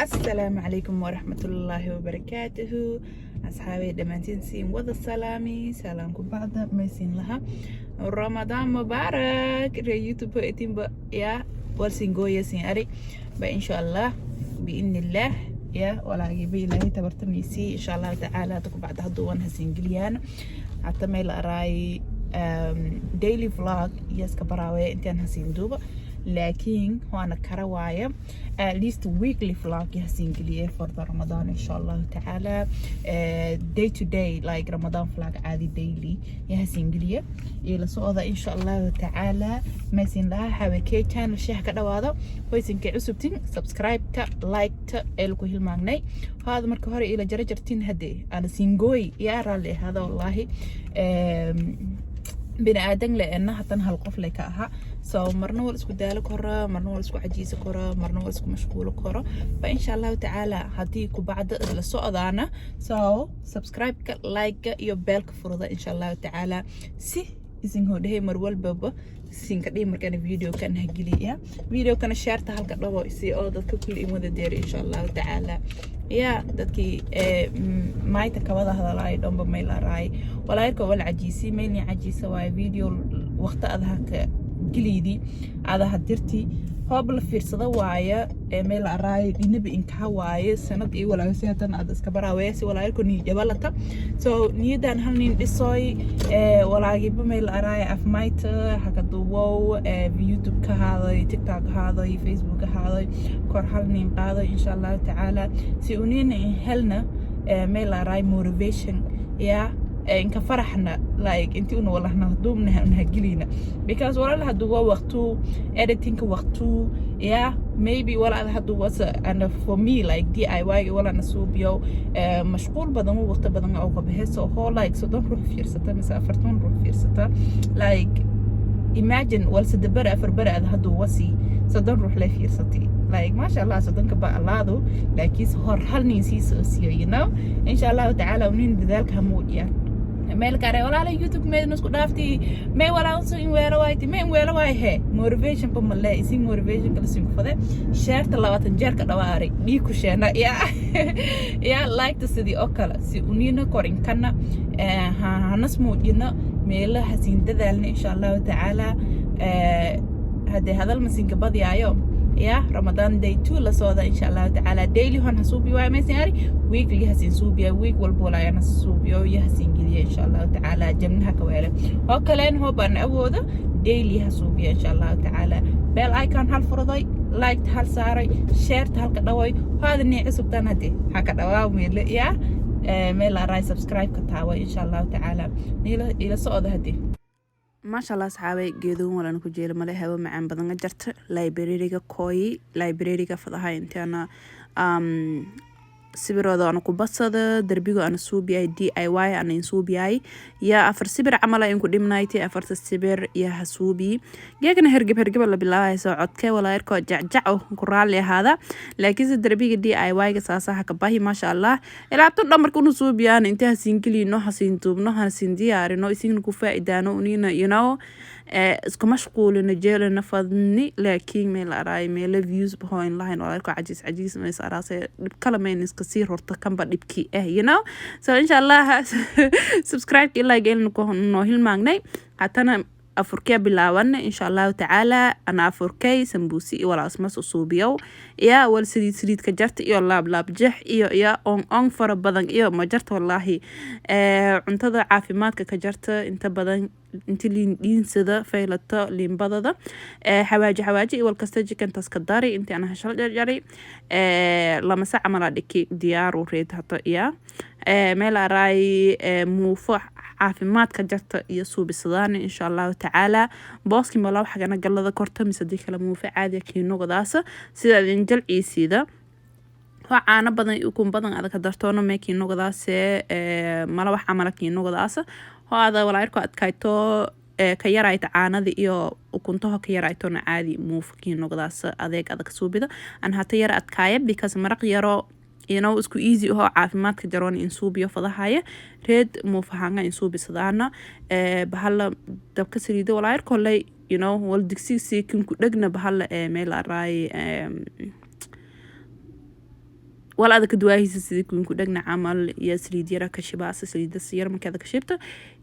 Asalaamu calaykum waraxmatullaahi wabarakaatuhu. Asxaabay dhammaantiin, siin wada salaami. Salaamku bacda, maysiin laha Ramadaan mubaarak. Ree YouTube itinba yaa walsin gooya siin ari ba, insha Allah, biidnillaah. Ya walaagiiba Ilaahay tabartamiisii, insha Allahu tacaala. Hadda ku bacda hadduu wan hasiin geliyaan hata meel araay daily vlog iyo iska baraawe intaan hasiin duuba, laakiin waana kara waaye at least weekly vlog hasiin geliye for the Ramadan, insha Allahu tacaala. Day to day, like Ramadan vlog caadi daily ya hasiin geliye iyo la socda, insha Allahu tacaala. Maysin lahaa xawakey channel sheex ka dhawaado. Hoysinkay cusubtin, subscribe-ka, like-ta ee lagu hilmaagnay haada marka hore ila jara jartin hadee ana singooy yaa raalli ahaada. Wallaahi bini aadan le ena hatan hal qof le ka ahaa, so marna waa isku daalo karo, marna waa isku cajiisi karo, marna waa isku mashquulo karo ba, insha Allahu tacaala. Haddii ku bacda la socdaana, so subscribe-ka, like-ka iyo bell-ka furada, insha Allahu tacaala, si isin hodhahay mar walbaba sinka dhihi markaan video kan hageliya, video kana share-ta halka dhabo si oo dadka kulli in wada deero, insha Allahu tacaala. Ya dadkii maayta kawada hadalaay dhanba mayl araay walaayarka wala cajiisi maylni cajiisa waaye. Video waqti adaha ka geliydi adaha dirti hoob la fiirsado waaye meel araay dhinabi inkaa waaye sanad iyo walaagasi hatan aad iska baraaweesi walaayarko niyajabalata. So niyadan hal nin dhisoy walaagiba meel araay afmayta hakaduwow, YouTube ka haaday, TikTok haaday, Facebook haaday, kor hal nin qaaday, insha Allahu tacaala, si unina helna meel araay motivation ya inka faraxna, like intii una walahna duubna una hagelina, because walaal haduu waa waqtu editingka waqtu yeah, maybe walaal haduu was and for me like DIY wala nasuubiyo mashquul badan, waqti badan oo ka baxayso hoo like 30 ruux fiirsata mise 40 ruux fiirsata. Like imagine wal 3 beri 4 beri ad haduu wasi 30 ruux la fiirsatay, like maasha Allah, 30-ka ba allaadu, laakiin hor hal nin sii soo siiyo, insha Allahu tacaala. Nin dadaalka hamuujiya meel kare walaala YouTube meedna isku dhaafti mee walaa unso in weelo wayti mee in weelo waay he motivation ba male isin motivation kala sin kufade. Share-ta 20 jeer ka dhawaaray dhiig ku sheena ya ya like sidii oo kale si unina korinkana hanas muujina meelaha siin dadaalna, insha Allahu tacaala. Haddee hadal masinka badiyaayo ya Ramadan day 2 la socda, insha Allahu tacaala. Daily hon hasuubi waay maysin ari weekly hasin suubiya, week walba walaayana suubiyo iyo hasin geliya, insha Allahu tacaala. Jamnaha ka weele oo kaleen hoobaan awoodo daily hasuubiya, insha Allahu tacaala. Bell icon hal furday, like hal saaray, share halka dhaway haada nii cusubtan hadee ha ka dhawaa meele ya meel aray subscribe ka taawa, insha Allahu tacaala. Ila socda hadee. Maasha Allah, asxaabay, geedoon walan ku jeela male, hawo macaan badan ga jarta. Library-ga kooyi, library-ga fadaha intaana sibirooda ana ku basada darbigo ana suubiyay DIY ana insuubiyay ya afar sibir camal in ku dhimnayti, afarta sibir ya hasuubi. Geegana hergeb hergeba la bilaabay soo codkee walaayarkoo jacjaco ku raalli ahaada, laakiinse darbiga DIY ga saasaha ka bahi, maasha Allah. Ilaabto dhan marka unu suubiyaan inta hasiin gelino, hasiin duubno, hasiin diyaarino, isigna ku faa'idaano unina isku mashquulina jeelina fadni. Laakiin meel araay meelo views bahoyn lahayn walaayarkoo cajiis cajiis mays araase dhib kale mayn iska sii rorto kanba dhibkii ah. So insha Allah subscribe ilaa geelna ku noo hilmaagnay. Hatana afurkee bilaaban, insha Allahu tacaala. Ana afurkay sambuusi iyo walaasmas usuubiyow ya wal saliid saliidka jarta iyo laab laab jex iyo on on fara badan iyo ma jarta. Wallaahi cuntada caafimaadka ka jarta inta badan inta liin dhiinsada faylato liinbadada, xawaaji xawaaji iyo walkasta jikantaas ka dari. Intii ana hashal jarjari lamase camala dhiki diyaaru reed hata iya meel araay muufo caafimaadka jarta iyo suubisadaan, insha Allahu tacaala. Booski malaw xagana galada korta mise hadii kale muufo caadiya kiinogadaasa sida idin jalciisiida waa caano badan iyo ukun badan adag dartoona mee kiinogadaase malawax camala kiinogadaasa hoo ada walaayarko adkayto ka yarayta caanada iyo ukuntaho ka yaraytona caadi muufo kiinogadaas adeeg adag suubida. An hata yara adkaaya because maraq yaro isku easy ahoo caafimaadka jaroona insuubiyo fadahaya reed muufahanga insuubisadaana. Bahala dabka saliida walaayar koley wal digsi siikin ku dhegna bahala meel araay. Wal ada ka duwaahisa sidii kuinku dhagna camal iyo saliid yara ka shibaasa. Saliida yar markaad ka shibto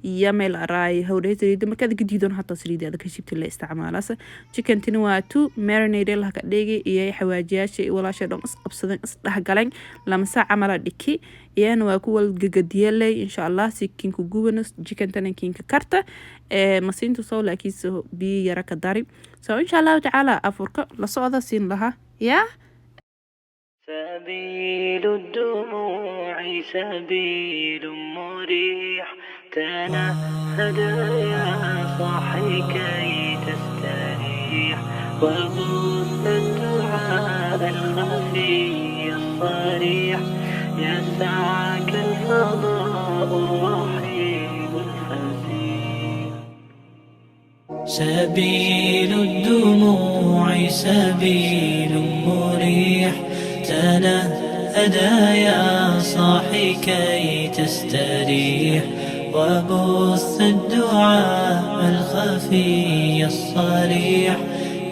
iyo meel araay howdhay, saliida markaad ka diidon, hataa saliida ada ka shibta la isticmaalaasa. Chickentina waa tu marinade laha ka dhigi iyo xawaajiyaasha iyo walaasha dhan is qabsadan, is dhexgaleen, 2 saac camala dhiki, iyana waa ku walgagadiyaley, insha Allah, si kiinku gubano chickentana kiinka karta ee masiintu soo, laakiinse biyo yara ka dari. So insha Allahu tacaala afurka la socda siin lahaa yaa. سبيل الدموع سبيل مريح، تنهد يا صاحي كي تستريح، وبث الدعاء الخفي الصريح، يسعك الفضاء الرحيم الفسيح. سبيل الدموع سبيل مريح، تنهدى يا صاحي كي تستريح، وبث الدعاء الخفي الصريح،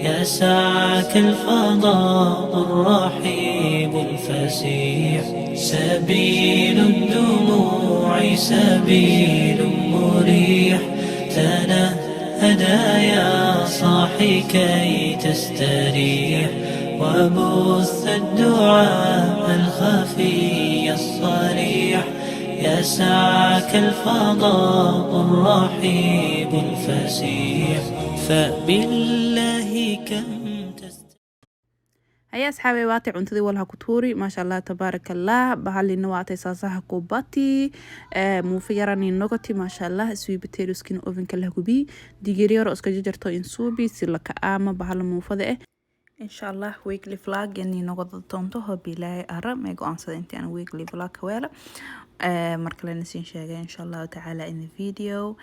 يسعك الفضاء الرحيب الفسيح. سبيل الدموع سبيل مريح، تنهدى يا صاحي كي تستريح، وبث الدعاء الخفي الصريح، يسعك الفضاء الرحيب الفسيح. فبالله كم تست Haya asxaabay, waatay cuntadii walha ku tuuri, maasha Allah, tabaaraka Allah. Bahalina waatay saasaha ku bati, muufa yarani nogoti, maasha Allah. Sweet potatoeskina ovenka lah gubi, digir yaro iska jarjarto in suubi si laka aama bahala muufada insha Allah. Weekly vlog yani noqodo doonto hobi Ilaahay ara may go-aansada intii aan weekly vlog ka weela mar kalena siin sheegay, insha Allahu tacaala, in the video.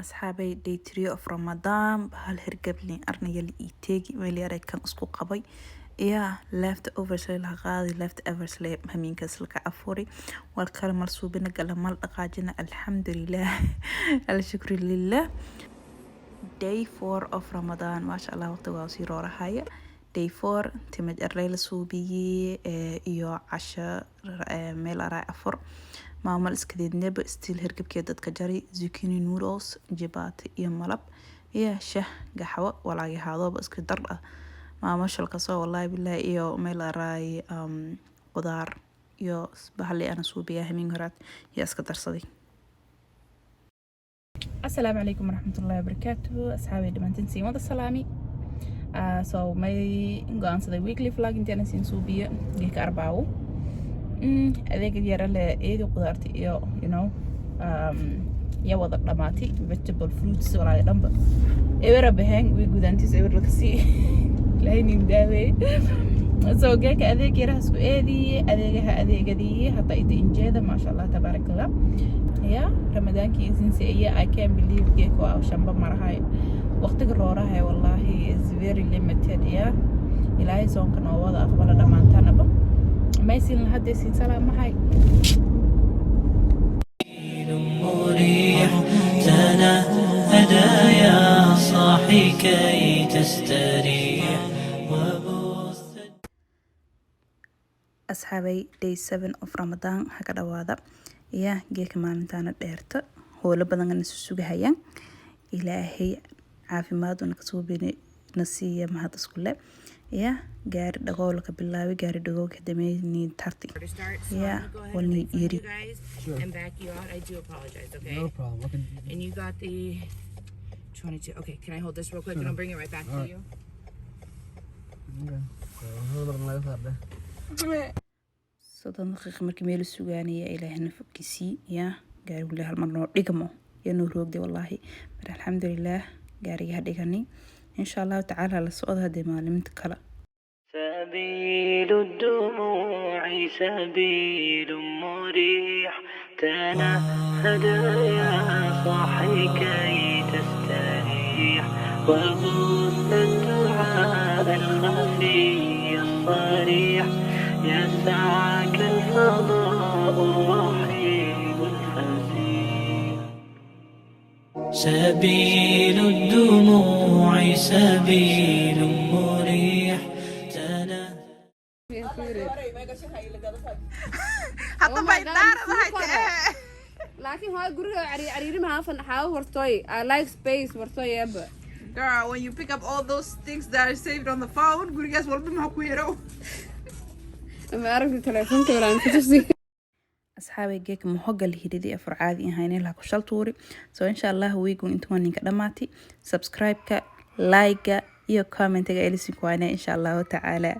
Asxaabay, day 3 of Ramadan. Bahal hergablin arnayal ii teegi meel yaray kan isku qabay iya left overs la qaadi, left overs le hamiinkaas laka afuri. Wal kale mal suubina gala mal dhaqaajina. Alxamdulilah, alshukru lilah. Day 4 of Ramadan, maasha Allah, waqtiga waa sii roorahaya. Day 4, timaj arley la suubiyey iyo casho meel araa afur maamal iskadeedneba still hergabkee dadka jari, zucchini noodles, jibaati iyo malab iyo shah gaxwo walaagi haadooba iska dar ah maamo shalkasoo, wallahi billahi, iyo meel araay qudaar iyo bahali ana suubiya hamiin horaad iyo iska darsaday. Asalaamu calaykum waraxmatullahi wabarakaatuhu, asxaabay dhammaantiin, siin wada salaami. So may go-aansaday weekly vlog intaana siin suubiyo geeka arbaawo. Adeega yara le eedi qudaarta iyo ya wada dhamaatay, vegetable, fruits, walaaga dhanba ebera baheen way gudaantiis eber lakasii ilaahay daaweeye. So geeka adeeg yaraha isku eediye, adeegaha adeegadii hataa ita injeeda, maasha Allah, tabaarak Allah. Ya ramadaankii isinse iya, I can't believe geeka waa shamba marahay, waqtiga roorahay, wallahi, is very limited. Ya Ilaahay soonka noo wada aqbala dhammaantaanaba. Maysin lahadee siin salaamahay. مريح، تنهدى يا صاحي كي تستريح، وبث Asxaabay, day 7 of Ramadan ha ka dhawaada. Ya geeka maalintaana dheerta, howlo badan na sugahayaan. Ilaahay caafimaad una kasoo na siiya, mahad iskule. Ya gaari dhagoow laka bilaabay, gaari dhagoow kadameyni tarti To start. So Yeah, I'm gonna go ahead we'll and need wait for you Yuri. guys Sure. and back you out. I do apologize, okay? No problem. I can, And you got the 22. Okay, can I hold this real quick and I'll bring it right back to Alright. you? Okay. So, hal mar laga saarde. 30 daqiiqa markii meel sugaanaya, Ilaahna fogkiisii ya gaarigu le hal mar noo dhigmo ya noo roogday, wallaahi. Mar alxamdulilaah gaariga ha dhigani, insha Allahu tacaala. La socda haddee maalinta kale. سبيل الدموع سبيل مريح، تنهدى يا صاحي كي تستريح، وبث الدعاء الخفي الصريح، يسعك الفضاء الرحيب الفسيح. سبيل الدموع سبيل مريح تنهدى Hadda Oh my bay God, daaradahay. Sii kordha. Laakiin hooyo, guriga cariiri mahaa fan xaawo wartooy. I like space wartooy eeba. Girl, when you pick up all those things that are saved on the phone, gurigaas walba maxaa ku yaro? Ama aragti telefoonka walaan ku tusi. Asxaabay, geeka mahogal hiridi afur caadi ahayn laha ku shal tuuri. So insha Allah wiigu intuu ninka dhammaatay, subscribe-ka, like-ga iyo comment-ga elisin kuwaane, insha Allahu tacaala.